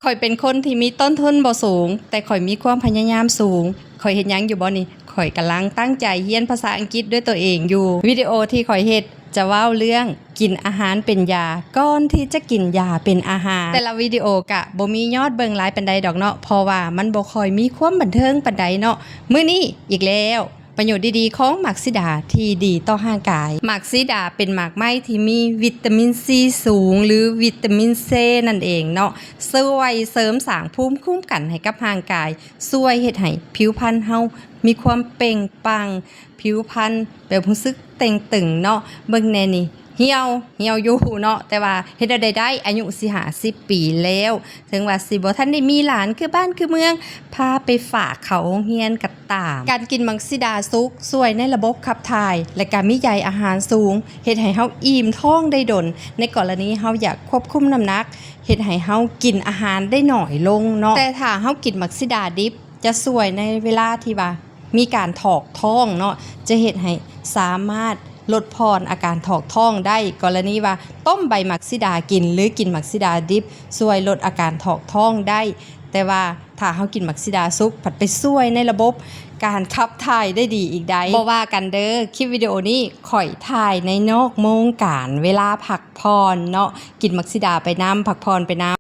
ຂ້ອຍເປັນຄົນທີ່ມີຕົ້ນທຶນບໍ່ສູງ, ແຕ່ຂ້ອຍມີຄວາມພະຍາຍາມສູງ. ຂ້ອຍເຮັດຫຍັງຢູ່ບໍ່ນີ້? ຂ້ອຍກຳລັງຕັ້ງໃຈຮຽນພາສາອັງກິດດ້ວຍຕົວເອງຢູ່. ວິດີໂອທີ່ຂ້ອຍເຮັດຈະເວົ້າເລື່ອງກິນອາຫານເປັນຢາ ກ່ອນທີ່ຈະກິນຢາເປັນອາຫານ. ແຕ່ລະວິດີໂອກະບໍ່ມີຍອດເບິ່ງຫຼາຍປານໃດດອກເນາະ, ເພາະວ່າມັນບໍ່ຄ່ອຍມີຄວາມບັນເທີງປານໃດເນາະ. ມື້ນີ້ອີກແລ້ວ ປະໂຫຍດດີໆຂອງໝາກສີດາທີ່ດີຕໍ່ຮ່າງກາຍ. ໝາກສີດາເປັນໝາກໄມ້ທີ່ມີວິຕາມິນຊີສູງ ຫຼື ວິຕາມິນເຊນັ້ນເອງເນາະ, ຊ່ວຍເສີມສ້າງພູມຄຸ້ມກັນໃຫ້ກັບຮ່າງກາຍ, ຊ່ວຍເຮັດໃຫ້ຜິວພັນເຮົາມີຄວາມເປັ່ງປັງ, ຜິວພັນແບບຮູ້ສຶກເຕ່ງຕຶງເນາະ. ເບິ່ງແດ່ນີ້ ຫ່ຽວ ຫ່ຽວຢູ່ເນາະ, ແຕ່ວ່າເຮັດແນວໃດໄດ້ ອາຍຸຊິຫ້າສິບປີແລ້ວ. ເຖິງວ່າຊິບໍ່ທັນໄດ້ມີຫຼານຄືບ້ານຄືເມືອງ ພາໄປຝາກເຂົ້າໂຮງຮຽນກໍຕາມ. ການກິນໝາກສີດາສຸກຊ່ວຍໃນລະບົບຂັບຖ່າຍ ແລະ ກະມີໃຍອາຫານສູງ, ເຮັດໃຫ້ເຮົາອີ່ມທ້ອງໄດ້ດົນ. ໃນກໍລະນີເຮົາຢາກຄວບຄຸມນ້ຳໜັກ, ເຮັດໃຫ້ເຮົາກິນອາຫານໄດ້ໜ້ອຍລົງເນາະ. ແຕ່ຖ້າເຮົາກິນໝາກສີດາດິບ ຈະຊ່ວຍໃນເວລາທີ່ວ່າມີການຖອກທ້ອງເນາະ, ຈະເຮັດໃຫ້ສາມາດ ລົດຜ່ອນອາການຖອກທ້ອງໄດ້. ກໍລະນີວ່າຕົ້ມໃບໝາກສີດາກິນ ຫຼື ກິນໝາກສີດາດິບ ຊ່ວຍລົດອາການຖອກທ້ອງໄດ້, ແຕ່ວ່າຖ້າເຮົາກິນໝາກສີດາສຸກ ພັດໄປຊ່ວຍໃນລະບົບການຂັບຖ່າຍໄດ້ດີອີກໃດ໋. ບໍ່ວ່າກັນເດີ້, ຄລິບວິດີໂອນີ້ຂ້ອຍຖ່າຍໃນນອກໂມງການ ເວລາພັກຜ່ອນເນາະ, ກິນໝາກສີດາໄປນຳ ພັກຜ່ອນໄປນຳ.